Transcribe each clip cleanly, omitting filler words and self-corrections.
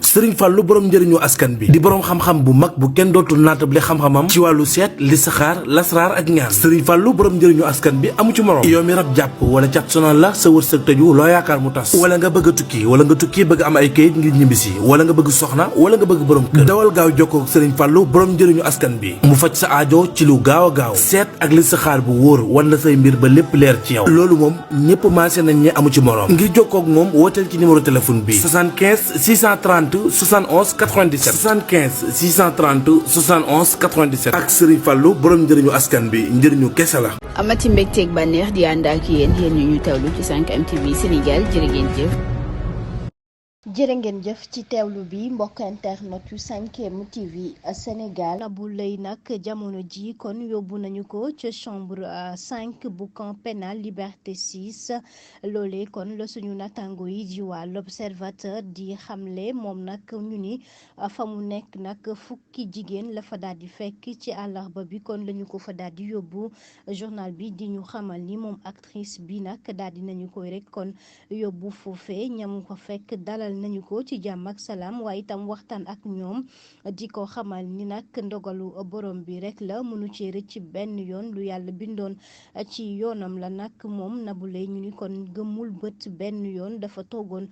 Serigne Fallou borom njëriñu askan bi di borom xam-xam bu mag bu kenn dootul naatable xam-xamam ci wàllu seet listixaar lasraar ak ñaan Serigne Fallou borom njëriñu askan bi amu ci morom yow mi rab jàpp wala cat sonal la sa wërsëg tëju loo yaakaar mu tas wala nga bëgg a tukki wala nga tukki bëgg am ay kayit ngir ñibbisi wala nga bëgg soxna wala nga bëgg borom kër dawal gaaw jokkoo ak Serigne Fallou borom njëriñu askan bi mu faj sa aajo ci lu gaaw a gaaw seet ak listixaar bu wóor wan la say mbir ba lépp leer ci yow loolu moom ñëpp maase nañ ñi amu ci morom ngir jokkoo ak moom wooteel ci numéro téléphone bi 75 630 71 97 75 630 71 97 ak Serigne Fallou borom njëriñu askan bi njëriñu kese la. amati mbégteeg bànneex di ànd ak yéen ñu teewlu ci 5M TV Sénégal jërë ngeen jëf. jërë ngeen jëf ci teewlu bi mbokk internet yu 5M TV Sénégal Nabou Leye nag jamono ji kon yóbbu nañu ko ca chambre 5 bu camp pénal liberté 6 loolee kon la suñu natango yi di waa l'observateur di xamle moom nag ñu ni fa mu nekk nag fukki jigéen la fa daal di fekk ci àllarba bi kon lañu ko fa daal di yóbbu journal bi di ñu xamal ni moom actrice bi nag daal di nañu koy rek kon yóbbu foofee ñamu ko fekk dalal nañu ko ci jàmm ak salaam waaye itam waxtaan ak ñoom di ko xamal ni nag ndogalu borom bi rek la mënu ci rëcc benn yoon lu yàlla bindoon ci yoonam la nag moom Nabou Leye ñu ni kon gëmul bët benn yoon dafa toogoon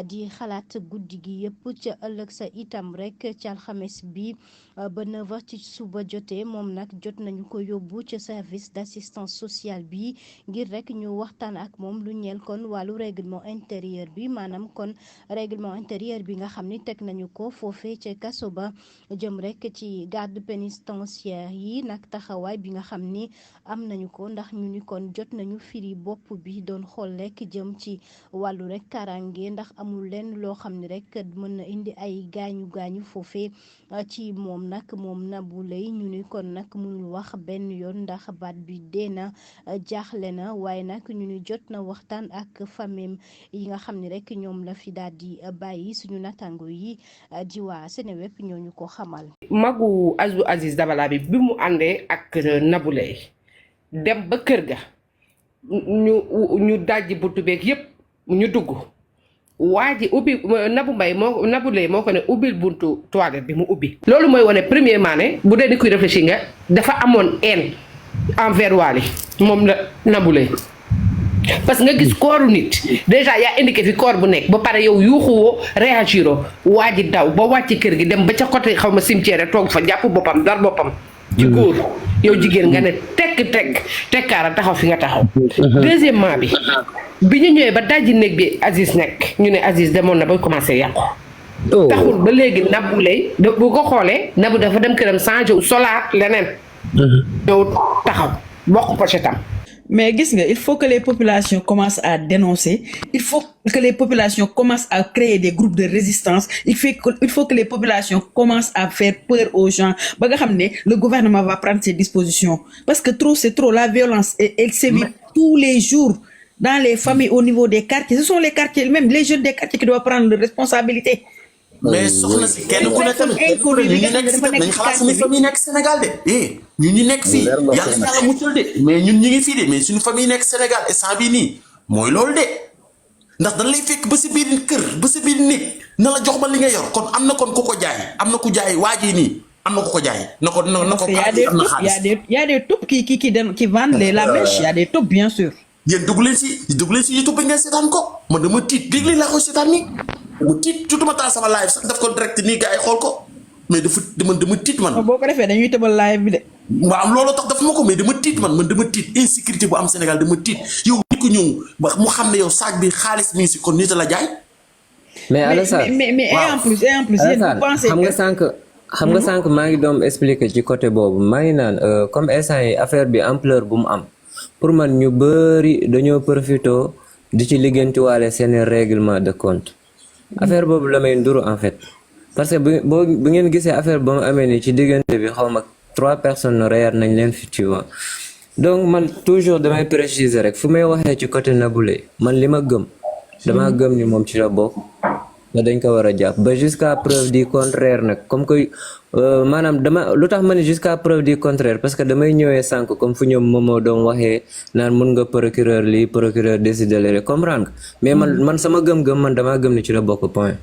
di xalaat guddi gi yëpp ca ëllëg sa itam rek ca alxames bi ba 9h ci suba jotee moom nag jot nañu ko yóbbu ca service d'assistance sociale bi ngir rek ñu waxtaan ak moom lu ñeel kon wàllu règlement intérieur bi maanaam kon règlement intérieur bi nga xam ni teg nañu ko foofee ca kaso ba jëm rek ci garde pénitentiaire yi nag taxawaay bi nga xam ni am nañu ko ndax ñu ni kon jot nañu firi bopp bi doon xool rek jëm ci wàllu rek karange ndax amul lenn loo xam ni rek mën na indi ay gaañu foofee ci moom nag moom Nabou Leye ñu ni kon nag mënul wax benn yoon ndax baat bi dee na jaaxle na waaye nag ñu ni jot na waxtaan ak famille yi nga xam ni rek ñoom la fi daal di bàyyi suñu natango yi di waa Seneweb ñooñu ko xamal. magu Aziz Dabala bi mu àndee ak Nabou Leye dem ba kër ga ñu dajji buntu beeg yépp ñu dugg waa ji ubbi Nabou Leye moo ko ne ubbil buntu toilette bi mu ubbi. loolu mooy wane premièrement ne bu dee ni kuy réfléchir nga dafa amoon haine envers Wally moom la Nabou Leye parce que nga gis kooru nit déjà yaa indiqué fi koor bu nekk ba pare yow yuuxuwoo réagiroo waa ji daw ba wàcc kër gi dem ba ca côté xaw ma cimetière toog fa jàpp boppam dar boppam ci góor yow jigéen nga ne tekkaara taxaw fi nga taxaw. deuxièmement bi ñu ñëwee ba dajji néeg bi Aziz nekk ñu ne Aziz demoon na ba commencé yàqu. taxul ba léegi Nabou Leye bu ko xoolee Nabou dafa dem këram changé wu solaat leneen. ñëw taxaw bokk pochetam. Mais il faut que les populations commencent à dénoncer, il faut que les populations commencent à créer des groupes de résistance, il faut que les populations commencent à faire peur aux gens. Le gouvernement va prendre ses dispositions. Parce que trop, c'est trop. La violence, elle sévit tous les jours dans les familles au niveau des quartiers. Ce sont les quartiers, même les jeunes des quartiers qui doivent prendre leurs responsabilités. mais soxna si kenn ku ne tamit nañ xalaat suñu famille nekk Sénégal de ñun ñi nekk fii yàlla muccul de mais ñun ñi ngi fii de mais suñu famille nekk Sénégal instant bii nii mooy loolu de ndax dañ lay fekk ba si biir kër ba si biir nit na la jox ba li nga yor kon am na kon ku ko jaay am na ku jaay waa ji nii am na ku ko jaay na ko y a des taupes qui vendent la mèche, y a des taupes bien sûr. yéen dugg leen si YouTube bi ngeen seetaan ko man dama tiit dégg laa ko seetaan nii dama tiit tutuma taal sama live sax daf ko direct nii gars yi xool ko mais dama tiit man. boo ko defee dañuy tëbal live bi de. waaw loolu tax daf ma ko mais dama tiit man dama tiit insécurité bu am Sénégal dama tiit yow nit ko ñëw ba mu xam ne yow saag bi xaalis mi ngi si kon nit la jaay. mais Alassane mais en plus yéen vous pensez xam nga sànq maa ngi doon expliquer ci côté boobu maa ngi naan comme instant yi affaire bi ampleur bu mu am. pour man ñu bëri dañoo profito di ci liggantiwaale seen règlement de compte affaire boobu la may nduru en fait parce que bu ngeen gisee affaire ba mu amee ni ci diggante bi xaw ma 3 personnes reyaat nañ leen fi tu vois donc man toujours damay préciser rek fu may waxee ci côté Nabou Leye man li ma gëm dama gëm ni moom ci la bokk nga dañ ko war a jàpp ba jusqu'à preuve du contraire nag comme que maanaam lu tax ma ne jusqu'à preuve du contraire parce que damay ñëwee sànq comme fu ñoom moomoo doon waxee naan mun nga procureur lii procureur décider comprendre nga mais man sama gëm-gëm man damaa gëm ni ci la bokk point